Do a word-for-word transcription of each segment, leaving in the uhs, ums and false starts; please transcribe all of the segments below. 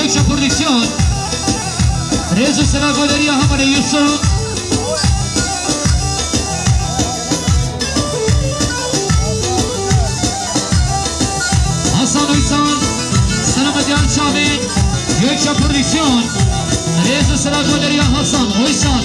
Prodüksiyon. Rêz û sena goderiya Hamanê Yusuf. Hasan Uysan, Selamet Yan Çavê, Gökçe Prodüksiyon. Rêz û sena goderiya Hasan Uysan.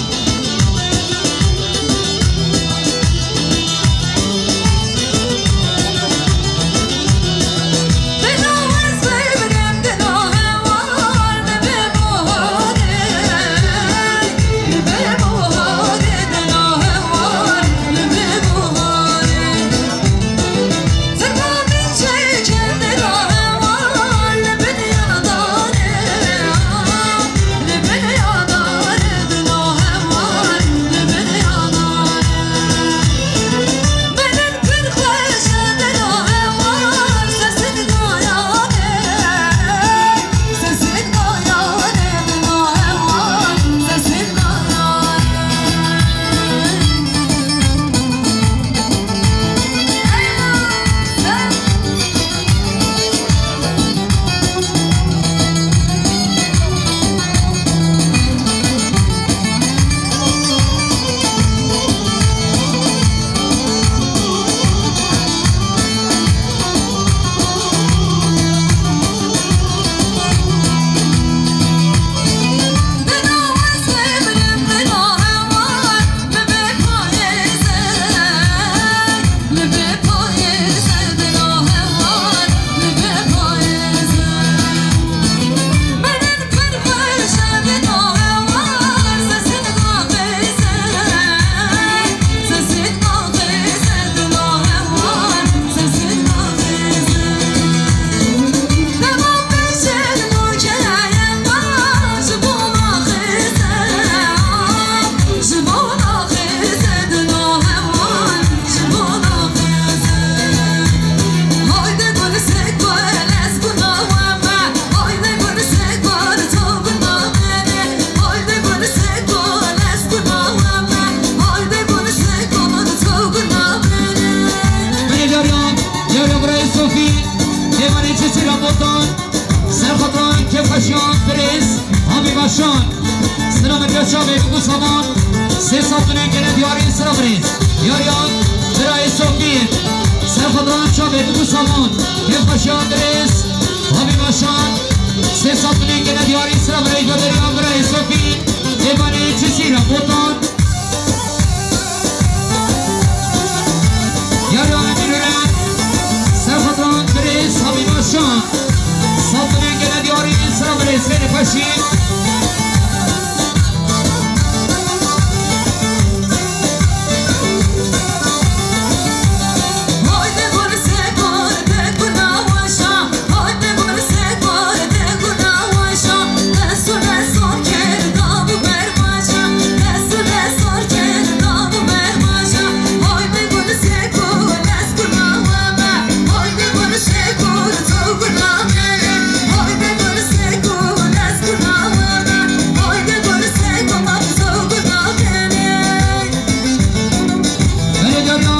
Belê Derya, Derya birayê Sofî, Mêvanê Çisîra Botan, Serxatan Kêfxweşiyan Birêz, Hamî Başan. Sira min ya çavê biku saman, sê sed û neh gene diyarî sira birêz. Yariyan birayê Sofî, Serxatan çavê biku saman, Kêfxweşiyan Birêz, Hamî Başan. Sê sed û neh gene diyarî sira birêz, Goderiyan birayê Sofî, Mêvanê Çisîra Botan. Yariyan Eminören, Serxatan Birêz, Hamî Başan. Sed û neh gene diyarî sira birêz, xêrê xweşî. Belê Derya,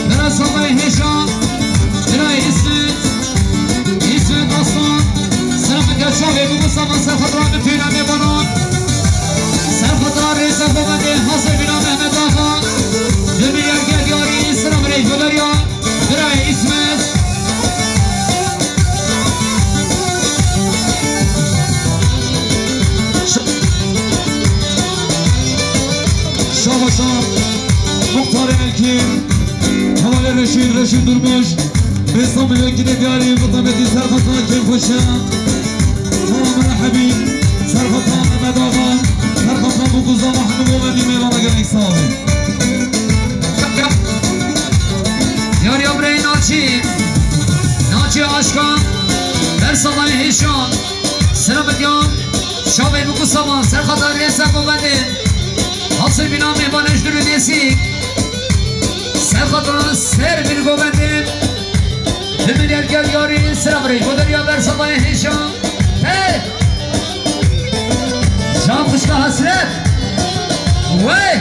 Bira Samayê Hêja, Bira Îsmet, Îsmet Aslan, Selamet ya çavê biku saman, Serxatan bi tûna mêvanan, Serxatan rêza govendê, hazir bîna Mehmet Axa, bi milyar gel diyarî, sira birêz Goderiya, Bira Îsmet. Şabaşa, Muxtarê Elkîn, Hevalê Reşîd, Reşîd Durmuş, Rêsa Milyonkînê diyarî, Mutamedî Serxatan Kêfxweşiyan, Mala Mirehebî, Serxatan Mehmet Axa, Serxatan Bukuzama Hemî Govendî, mêvana gelek sax bî. Yariya birayê Naçî, Naçî Aşkan, Bersamayê Hêşan, Selamet Yan, Şavê biku saman, Serxatan rêza govendê, hazir bîna mêvanê ji dûr û nêzîk, Serxatan ser bin govendê, bi milyar gel diyarî, sira birêz Goderiya, Bersamayê Hêşan, hey! Can xwişka Hesret. Wey!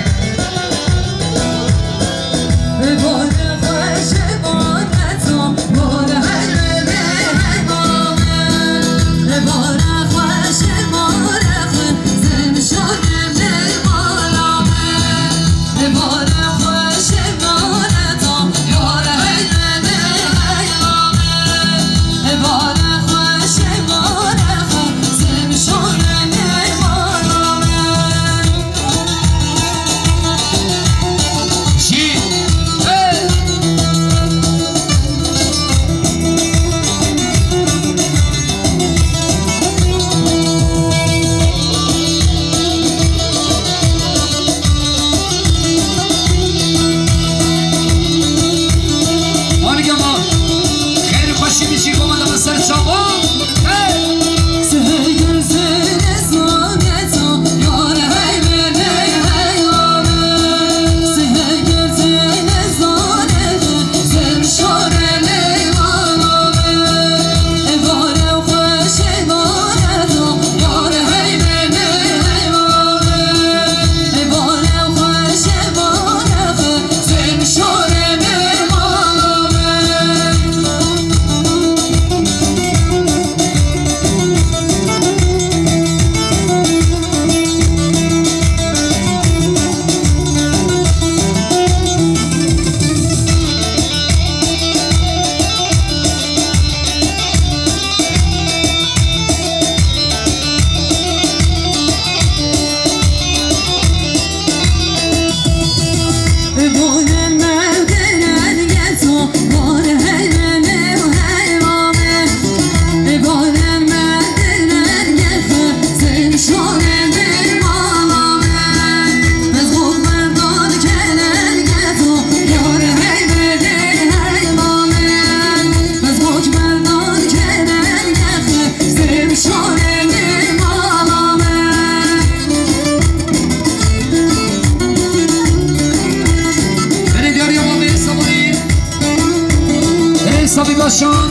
Tabi başan,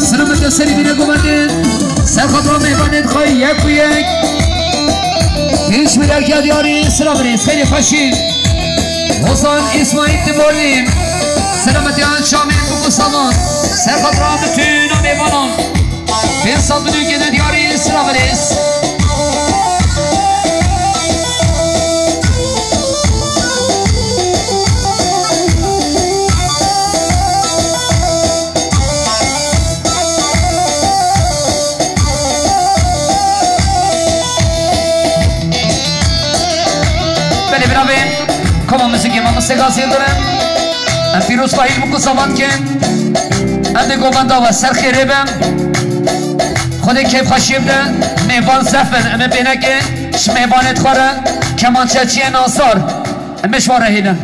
selamet ya serî bîne govendê, ser xatira mêvanê dixwayî yek û yek. Pêş wî derkeya diyarî, silav rêz, xeyrê xweşî. Hozan Îsmaîl Timorlî, selamet ya Şamîl Bukusaman, ser xatira bütün mêvanan. Pênc sed bin û gene diyarî, silav rêz. Belê, bravê. Koma muzîkê mamoste Gazî Yildirim. Em pîroz Fahîl Muku Saman dikin. Em dê govenda we ser xêrê be. Xwedê kêfxweşiyê bide. Mêvan zef in. Em ê pênekê ji mêvanê dixwe re kemançeçiyê Nasar. Em ê ji wan re hêlin.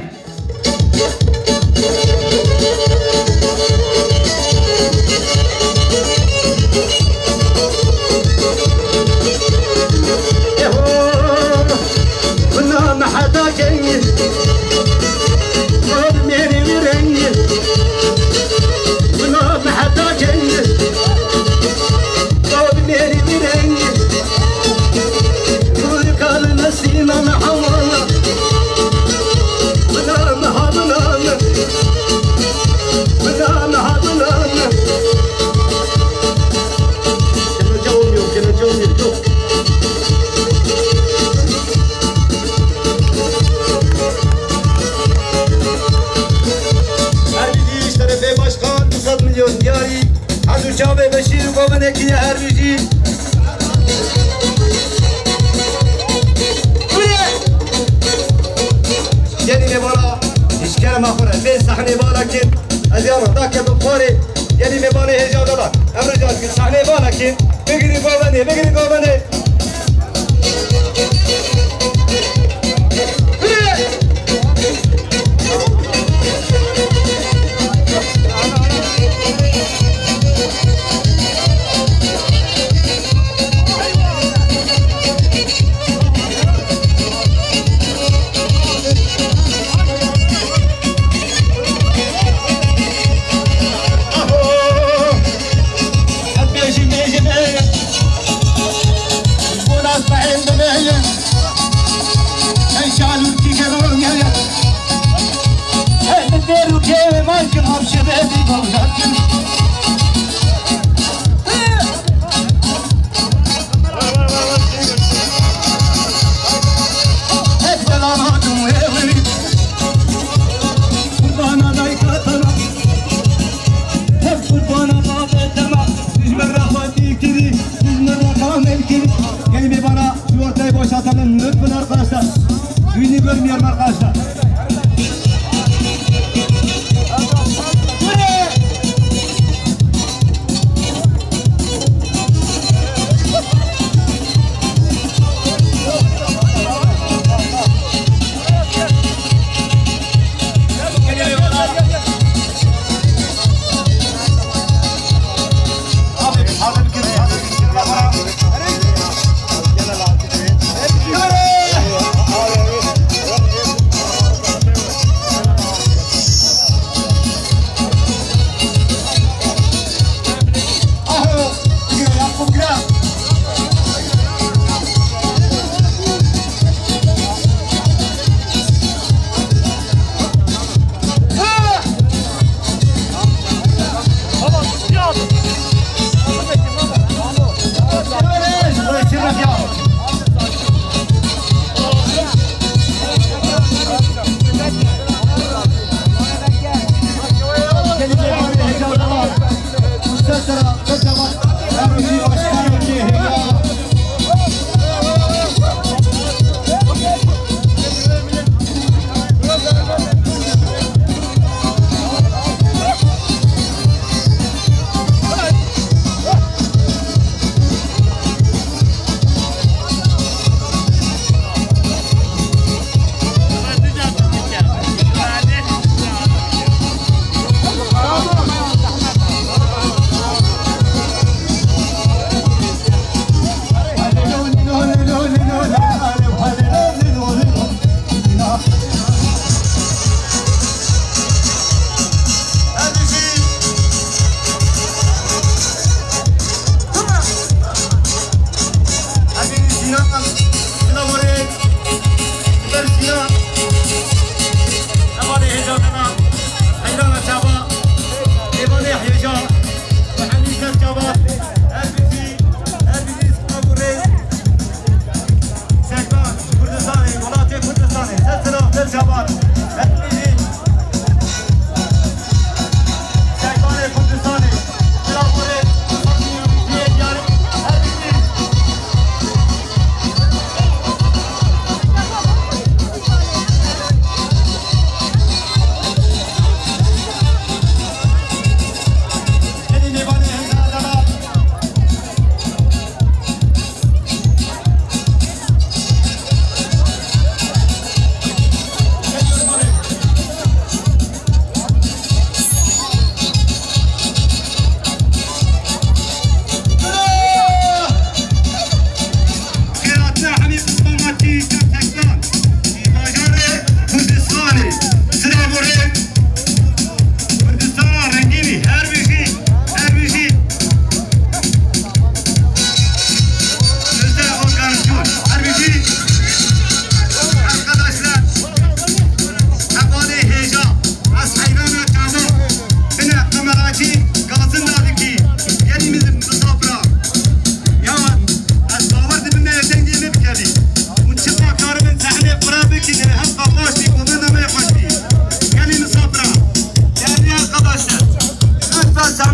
Her bijî şerefê başkan du sed milyon diyarî. Hezû çavê Beşîr û govendekî ye her bijî. Gelî mêvana ji kerema xwe re bê sahnê bala kin. Ez ya da ke bi xwarê. Gelî mêvanê hêja dalan. Em rica dikin sahnê bala kin. Bigirî govendê, bigirî govendê. Hep delal hakim wê wê. Qurbana dayka te me. Hep qurbana babê te me. Dijmin re xwedî kirî, dijmin re kamil kirî. Gelî mêvana ji ortayê boşaltalım lütfen arkadaşlar. Düğünü görmüyorum arkadaşlar.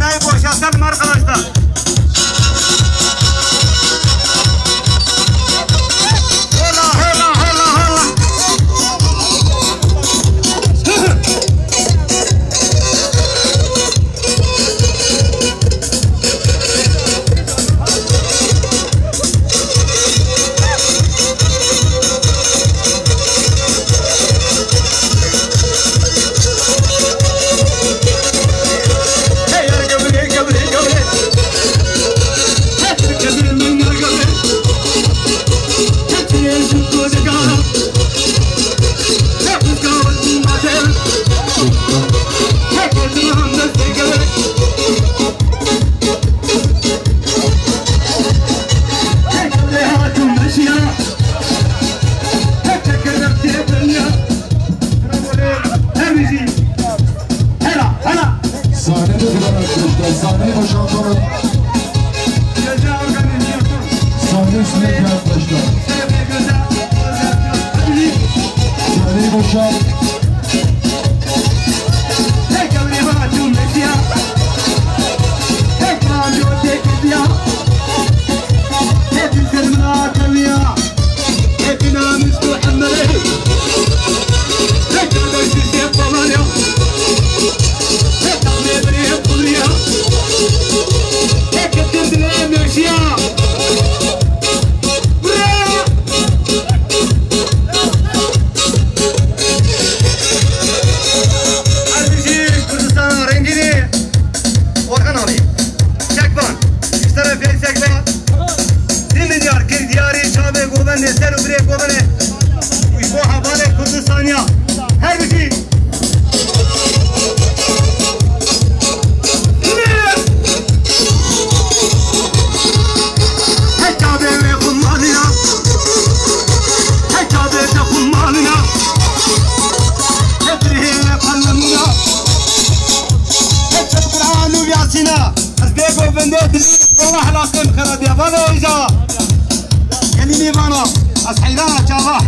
Boşaltalım arkadaşlar. Hola, hola, hola, hola. Her bijî. Hela, hela. Sahnede duran arkadaşlar, sahneyi boşaltalım. Gözler organizasyon. Sahne üstündeki arkadaşlar. Sahneyi boşalt. Her bijî Kurdistana rengînê. Orhan abi. Sekban. Ji terefê Sekban. Di milyar kir diyarê çavê govendê ser û birê govendê. Û ji bo hevalê Kurdistaniya. Her bijî. Heta bê wê xumaniya. Heta bê te xumaniya. Heta bê te xumaniya. Heta Qur'an û Yasîna. Ez bê govendê dilî, wela helaqê min xerab ya. Vana êja. Gelî nîvana. Ez heyrana çava.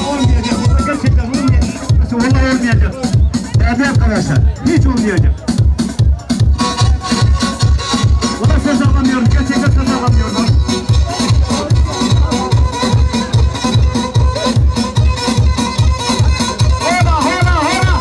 Olmayacak. Gerçekten olmayacak. Vallahi olmayacak. Değerli arkadaşlar, hiç olmayacak. Valla söz alamıyorum. Gerçekten söz alamıyorum. Hola, hola, hola.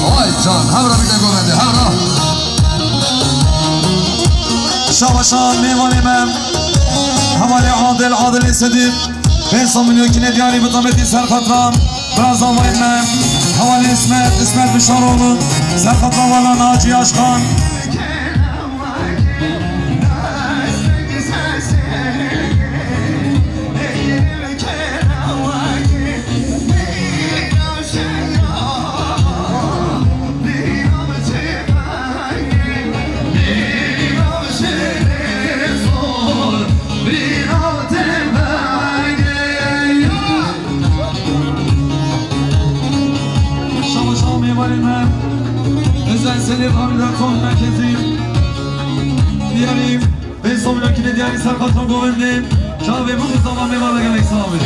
Vay can, hevra bîne govende, hevra. Şabaşan mêvanê me, hevalê Adil, Adilê Sedîq, pênc sed milyon kinê diyarî bi tametî ser xatran. Biraz avayê me, hevalê İsmet, İsmet Bişaroğlu, ser xatran vala Naci Aşkan. Şabaşa mêvanê me, Özel Selim Amir Rakon Merkezi, diyarî. Pênc sed milyon kinê diyarî ser xatran govendê. Çavê min û zava mêvan gelek sax bê.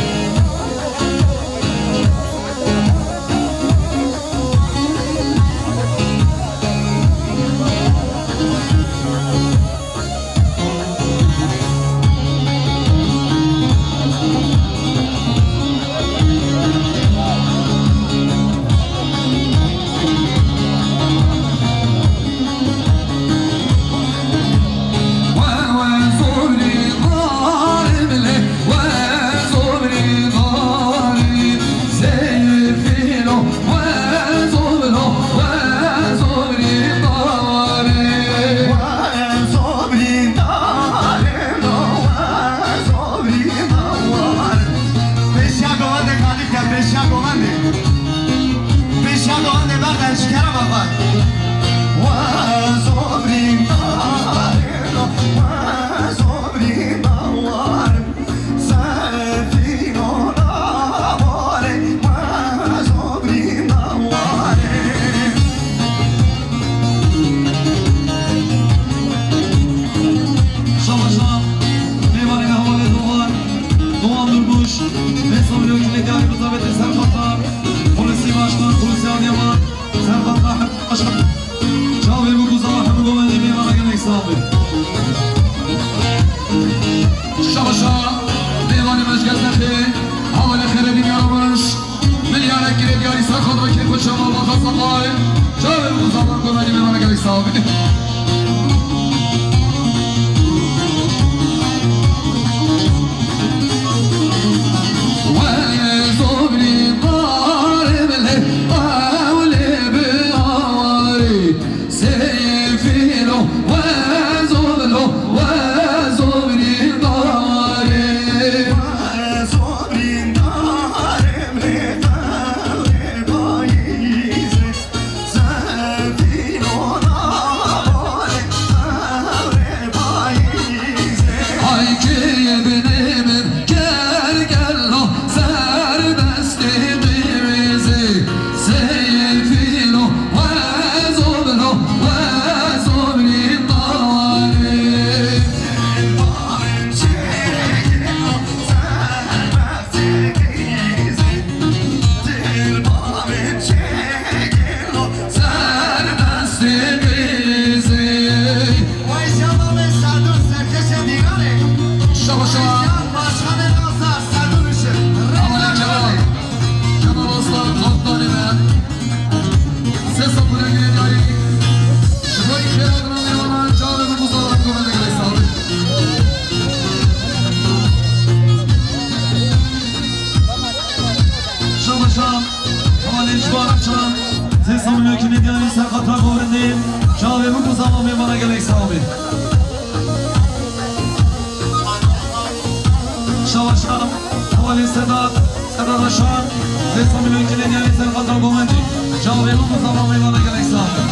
Pêşiya govendê galîb ke, pêşiya govendê. Pêşiya govendê berde eşkere me xwe. We zobrîn darê lo, we zobrîn dawar. Sefîno daware, we zobrîn daware. Şabaşa, mêvanê me hevalê Doğan, Doğan Durmuş, pênc sed milyon kinê diyarî bi tametê ser xatran, Polîsê Başkan, Polîsê Adıyaman, ser xatran hemû başkan. Çavê bû ku zava hemû govendê mêvana gelek sax bê. Şabaşa, mêvanê me ji Gezdexê, hevalê Xêredîn Yarabaş. Milyarek girê diyarî ser xwe dike, kêf û şema Baxa Saqayê. Çavê bi guzaran ku benî mêvana gelek sax bî. Welê zobrî darê bilê, ewlê bi awarî. Seyfîlo, we zoblo, we zobrî darê. We zobrî darê, mê darê bayîzê. Sefîno navale, ewlê bayîzê. Ay kê binê min ker gelo, serbestê qîmêzê. Seyfîno, we zoblo, we zobrî darê. Dilba min çêkirino, serbestê qîmêzê. Dilba min çêkirino, serbestê qîmêzê. Vay şaba me Serdar serkeşe dîranê. Şaba şaba. Başkanê Nazar Serdar Işık. Aman Kemal. Kemal Aslan, kaptanê me. Sesa Pulengê diyarî. Şiroyî xêr hatine mêvanan, çavê min û zava hemû govendê gelek sax bê. Şaba şaba. Hevalên ji Baraçan, sê sed milyon kinê diyarî ser xatira govendê, çavê min û zava mêvana gelek sax bê. Şaba şaba, hevalên Sedat, Sedat Aşan, sê sed milyon kinê diyarî ser xatira govendê, çavê min û zava mêvana gelek sax bê.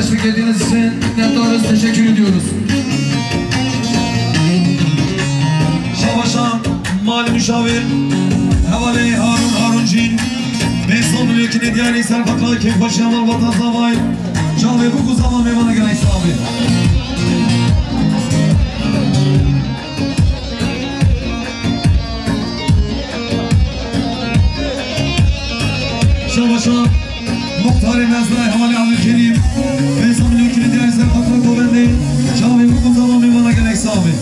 Teşvik ettiğiniz için minnettarız, teşekkür ediyoruz. Şabaşa Mali Müşavir, Hevalê Harun Haruncîn, Bêsan Milokînê diyarî ser xatira kêfxweşiya malbata zavayê, çavê bûk û zava mêvana gelek sax bê. Şabaşa Muxtarê Mezdayê Hevalê Abdulkerîm, Bêsan Milokînê diyarî ser xatira govendê, çavê bûk û zava mêvana gelek sax bê.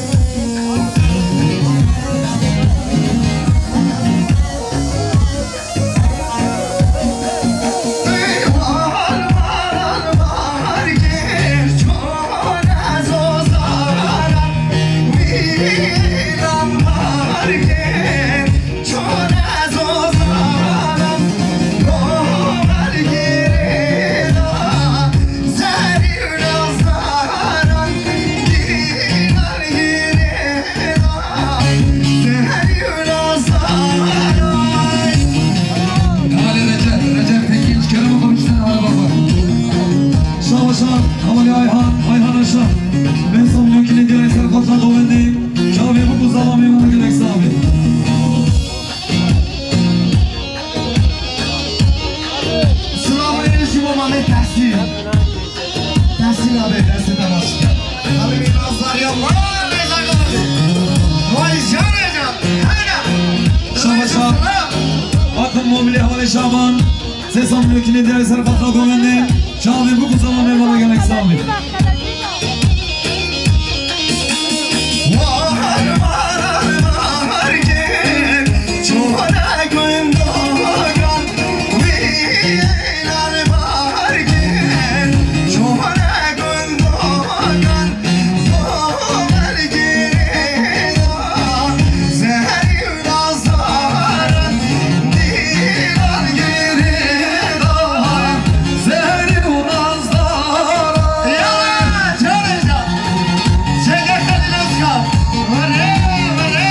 Hevalê Recep, Recep Tekinç, kerem xwe biştin hala baba. Şabaşa, hevalê Ayhan, Ayhan Aşa. Bêsan Milokînê diyarî ser xatira govendê, çavê bûk û zava mêvana gelek sax bê. Silavê ji bo mamê Tehsîn. Tehsîn abi, destê te baş. Abi, bir nazar ya, vay, vay, vay, vay, can, can, hana. Şabaşa, Akın Mobilya Hevalê Şaban, Bêsan Milokînê diyarî ser xatira govendê, çavê bûk û zava mêvana gelek sax bê.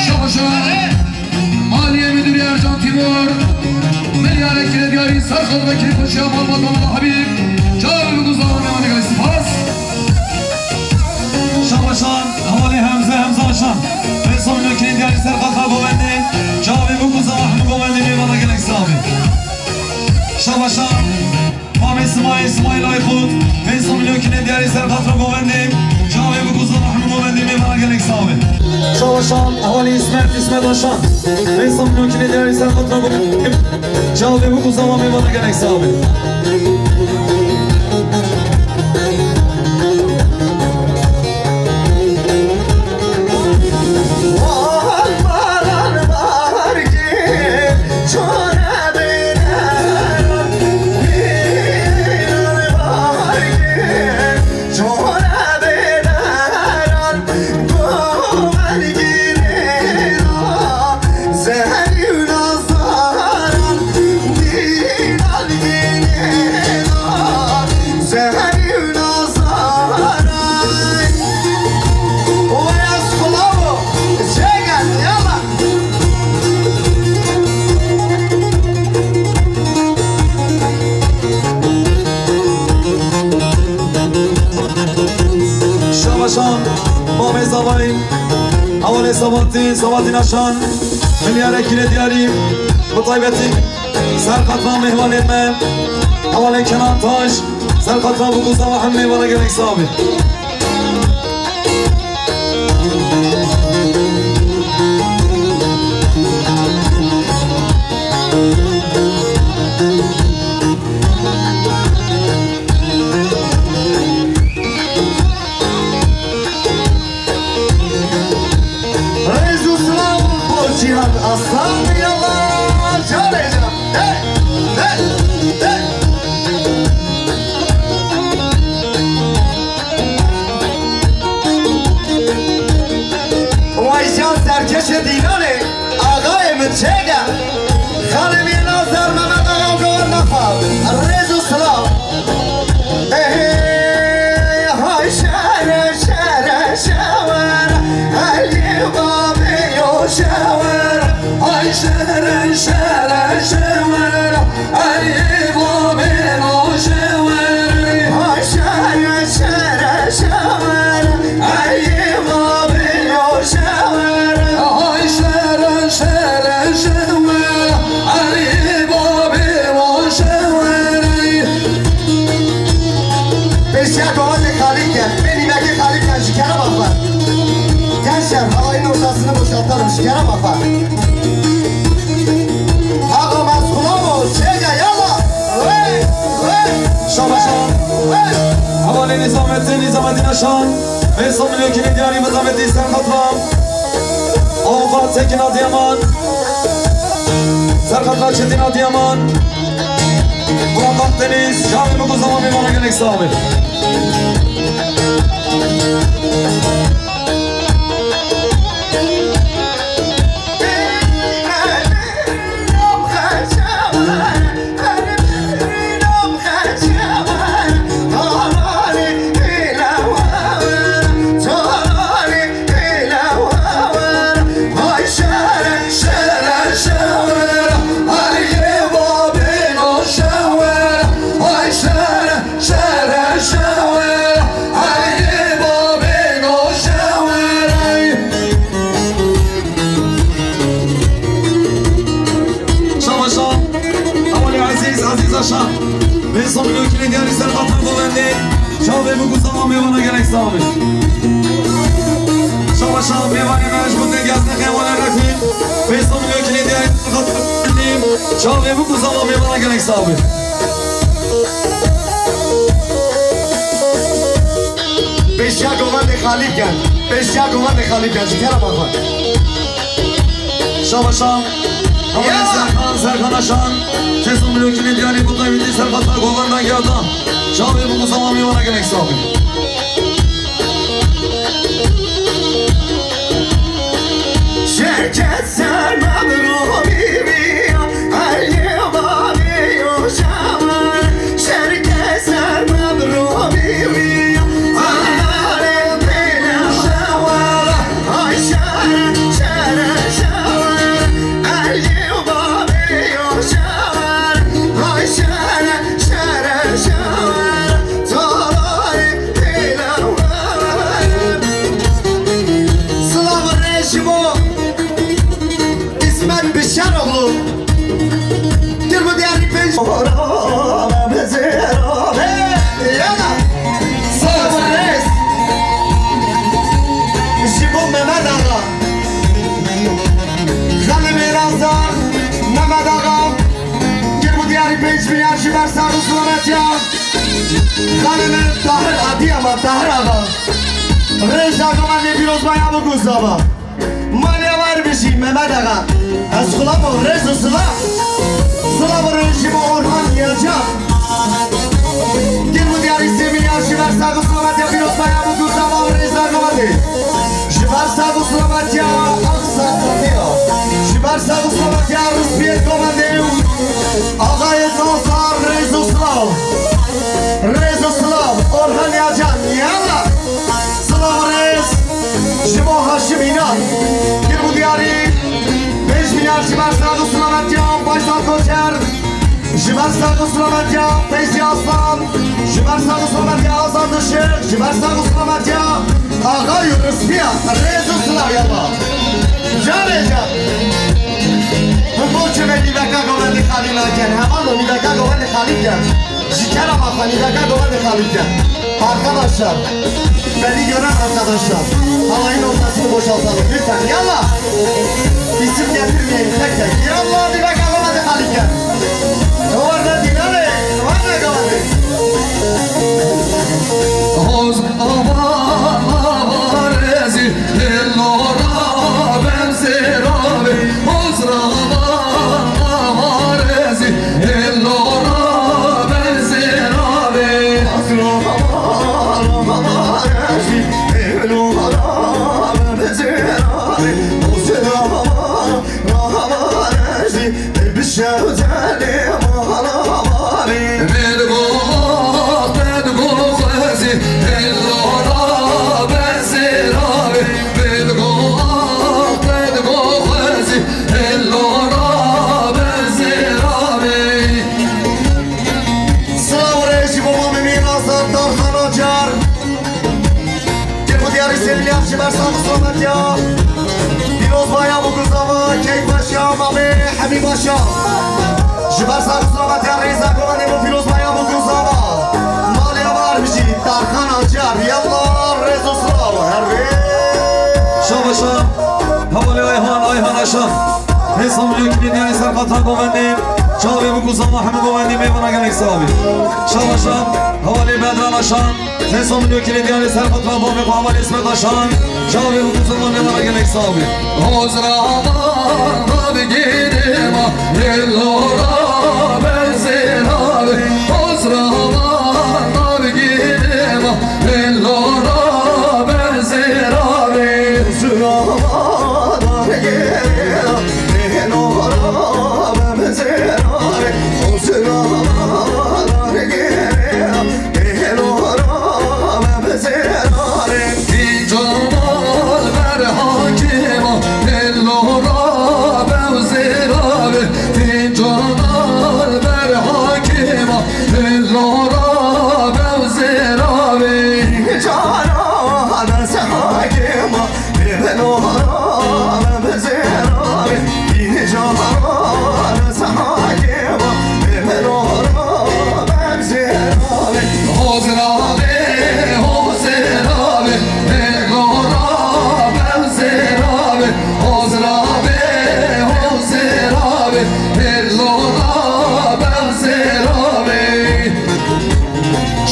Şabaşa. Maliye Müdürü Ercan Timur, Meliya Rektire diyarî ser xatira kêfxweşiya malbata Mela Habîb, çavê bûk û zava mêvana gelek spas. Şabaşa, hevalê Hemze, Hemze Aşan, Bêsan Milokînê diyarî ser xatira govendê, çavê bûk û zava hemû govendê mêvana gelek sax bê. Şabaşa. Mamê Simayê, Simayê Laykut, Bêsan Milokînê diyarî ser xatira govendê, çavê bûk û zava hemû govendê mêvana gelek sax bê. Şabaşa, hevalê Îsmet, Îsmet Aşan, Bêsan Milokînê diyarî ser xatira govendê, çavê bûk û zava mêvana gelek sax bê. Şabaşan, mamê zavayî, hevalê Sabatî, Sabatî Naşan, Milya Rektire diyarî, bi taybetî ser xatira mêvanê me, hevalê Kenan Taş, ser xatira bûk û zava hemû mêvana gelek sax bê. Rêz û silav bo Cîhan Aslan, yallah, canê can. Hey, hey, hey. Pêşiya govendê xalî ken, pê nîvekê xalî ken ji kerema xwe. Gençler, alayın ortasını boşaltalım ji kerema xwe. Ağam ez xulam ol, çêke yala. Hey, hey. Şabaşan. Hey. Hevalê Nîzamettin, Nîzamettin Aşan. Vê somilokînê diyarî bi davetî serxet ve. Avukat Tekin Adiyaman. Serxet ve Çetin Adiyaman. Murat Akdeniz, çavê biku zama mêvana gelek sax be. Şabaşa, Hevalê Ezîz, Ezîz Aşa. Vê somilokînê diyarî serxet ve govendê. Çavê biku zama mêvana gelek sax be. Şabaşa, mêvanê me ji gundê Gezneqê, Hevalê Refîk. Vê somilokînê diyarî serxet ve govendê. Çavê biku zama mêvana gelek sax be. Pêşiya govendê xalî ken. Pêşiya govendê xalî ken. Ji kerema xwe. Şabaşa. Hevalê Serkan, Serkan Aşan. Vê somilokînê diyarî bi taybetî serxet ve govenda Gerdan. Çavê biku zama mêvana gelek sax be. Şirket sermem Rûbî ya, Elî Babî Şawan. Şirket sermem Rûbî ya, Aman Şawan. Ay şere, şere, şere, Elî Babî Şawan. Ay şere, şere, şere, Talayê Pêlewan. Silav û rêz ji bo İsmet Bişaroğlu. Kir bi diyarî pênc. Hey, yala. Silav û rêz ji bo Mehmet Ağa. Xanimê Razar, Mehmet Ağa. Kir bi diyarî pênc milyar ji ber sax û selametiya. Xanimê Tahir Adiyaman, Tahir Ağa. Rêza govendê pîrozbaya biku zama. Maliye var bijî Mehmet Ağa. Ez xulam û rêz û silav. Silav û rêz ji bo Orhan Yacan. Kir bi diyarî sê milyar ji ber sax û selametiya pîrozbaya biku zama û rêza govendê. Ji ber sax û selametiya Aksa Katiya. Ji ber sax û selametiya Rizbiyê govendê û Axayê Nazar, rêz û silav. Rêz û silav. Orhan Yacan, yala. Silav û rêz ji bo Haşim Înan. Kir bi diyarî pênc milyar ji ber sax û selametiya Faysal Koçer. Ji ber sax û selametiya Feyzî Aslan. Ji ber sax û selametiya Azad Işık. Ji ber sax û selametiya Axa Yunus Piya. Rêz û silav yala. Canê can. Bo çi me nîveka govendê xalî nakin? Heval o nîveka govendê xalî kin. Ji kerema xwe nîveka govendê xalî kin. Arkadaşlar, beni gören arkadaşlar, alayın ortasını boşaltalım lütfen. Yallah. İsim getirmeyin tek tek. Yallah, nîveka govendê xalî kin. Govende dînanê, govende govendê. Hoz aman aman rêzî, ellora benzêra be. Hoz raman aman rêzî, ellora benzêra be. Hoz raman aman rêzî, ellora benzêra be. Hoz raman Rahamarezi, bi şevdelê mala marê. Mergo, mergo xwezî, ellora bezêra be. Mergo, mergo xwezî, ellora bezêra be. Silav û rêz ji bo mamê min Azad Darxan Acar. Kir bi diyarî sê milyar ji ber sax û selametiya pîrozbaya biku zava, keyf başa, mamê Hemî Başa. Ji ber sax û selametiya rêza govendê min pîrozbaya biku zava. Maliye var bijî, Şabaşa. Hêsa milyon kilê diyarî ser xatra govendê. Çavê bûk û zava hemû govendê mêvana gelek sax bî. Şabaşa. Hevalê Bedran Aşa. Hêsa milyon kilê diyarî ser xatra bavê xwe hevalê Îsmet Aşa. Çavê bûk û zava mêvana gelek sax bî. Hozra ma bigirê ma, lora bezêra be. Hozra ma bigirê ma, lora bezêra be.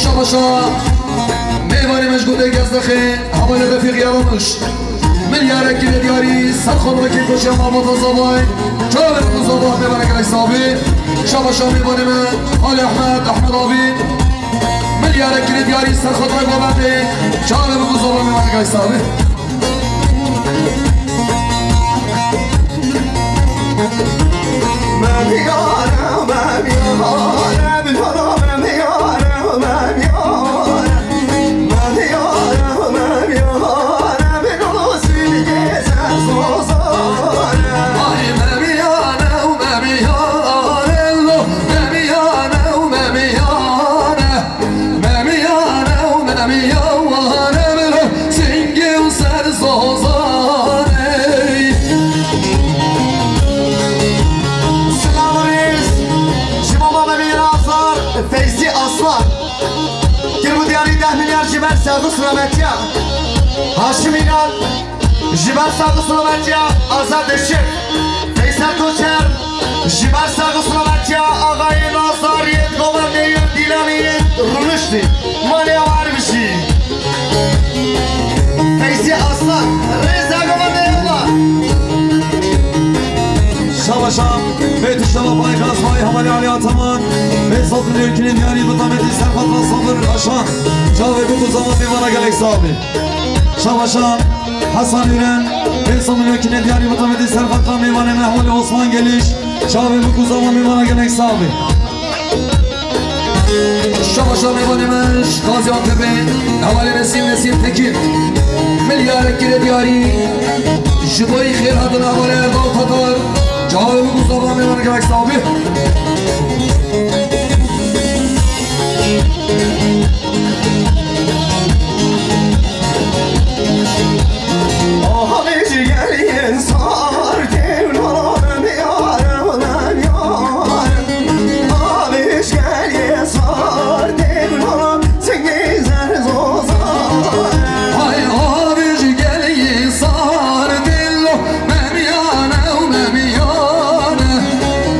Şabaşa mêvanê me ji gundê Gezdexê, hevalê Refîq Yaramiş. Milyarek kilê diyarî ser xwe rikê koçya malbata zavay. Çavê ku zava mêvana gelek sax bî. Şabaşa mêvanê me, Halî Ehmed, Ehmed Avî. Milyarek kilê diyarî ser xwe rikê govendê. Çavê ku zava mêvana gelek sax bî. Memiyane û memiyane, lo, memiyane û memiyane. Memiyane û memiyane, lo, singê û ser zozane. Silav û rêz ji bo Mamemî Razar, Feyzî Aslan. Kir bû diyarî deh milyar ji ber sax û silametiya Haşim Înal. Ji ber sax û silametiya Azad Işık, Feysel Koçer, ji ber sax û silametiya axayê Nazariyê, govendê yê Dîlanê yê rûniştî. Malê ew her bijî. Feyzî Aslan, rêza govendê ew. Şabaşa, bê tiştava payxas payê hevalê Alî Ataman, bê sed milyon kilê diyarî bi tametî ser xatra Sabir Aşan. Çavê bûk û zava mêvana gelek sax bî. Şabaşa Hasan Üren, pênc sed milyon kilê diyarî bi tametî ser xatra mêvanê me hevalê Osman Geliş. Çavê bûk û zava mêvana gelek sax bî. Şabaşa mêvanê me ji Gaziantepê, hevalê Nesîm, Nesîm Tekin. Milyarek kilê diyarî ji bo yî xêr hatin hevalê Erdal Tatar. Çavê bûk û zava mêvana gelek sax bî. Ay, avê ji gelê sar dilo, memiyane û memiyane.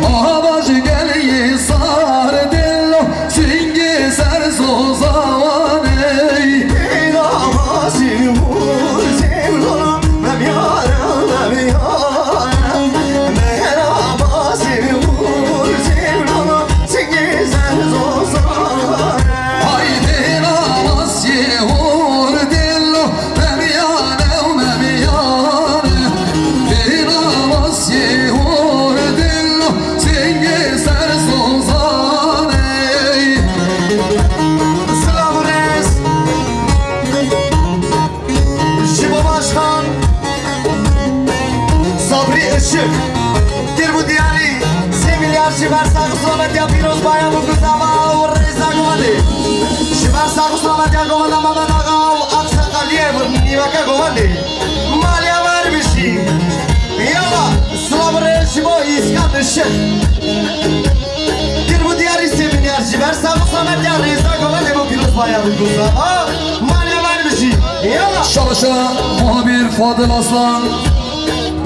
Ava ji gelê sar dilo, singê ser zozanê. Pêra masî hûr zewlo, memiyane, memiyane. Pêra masî hûr zewlo, singê ser zozanê. Ay, pêra masî hûr dilo, memiyane û memiyane. Pêra masî hûr dilo, singê ser zozanê. Silav û rêz ji bo Başkan Sabrî Işık. Kir bû diyarî sê milyar ji ber sax û silametiya pîroz, baya bûk û zava û rêza govendê. Ji ber sax û silametiya govenda Mehmet Axa û aqseqaliyê nîveke govendê. Malê ew her bijî. Yala, silav û rêz ji bo Îskan Işık. Kir bû diyarî sê milyar ji ber sax û silametiya rêza govendê bo pîroz, baya bûk û zava. Malê ew her bijî. Yala. Şabaşa muhabîr Fadil Aslan.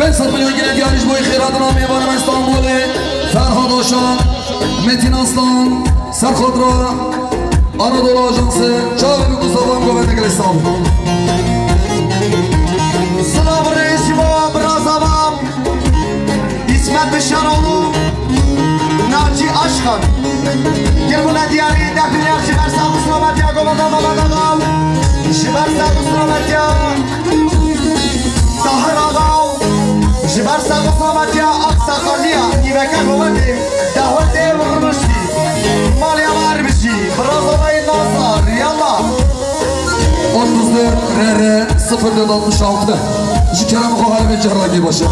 Pênc sed milyon gine diyarî ji bo xêrhatina mêvanê me Stenbolê, Ferhad Aşan, Metin Aslan, Serxatra, Anadolu Ajansı, çavê bi Mustafa Govende gelê Stenbol. Silav rêz ji bo biraza me, İsmet Bişaroğlu, Naci Aşkan. Girbûne diyarî deh milyar ji ber sağ û selametiya Govende Mehmet Agal. Ji ber sağ û selametiya Tahir Agal. Ji ber sağ û selametiya Aksaqaliya, dîveke Govendê, dehwetê rûniştî. Maliya me her bijî, biraza me yê Nazar, yallah. Otuz dört R R sıfır dört altmış altı. Ji kerem xwe herî carna kê baş e.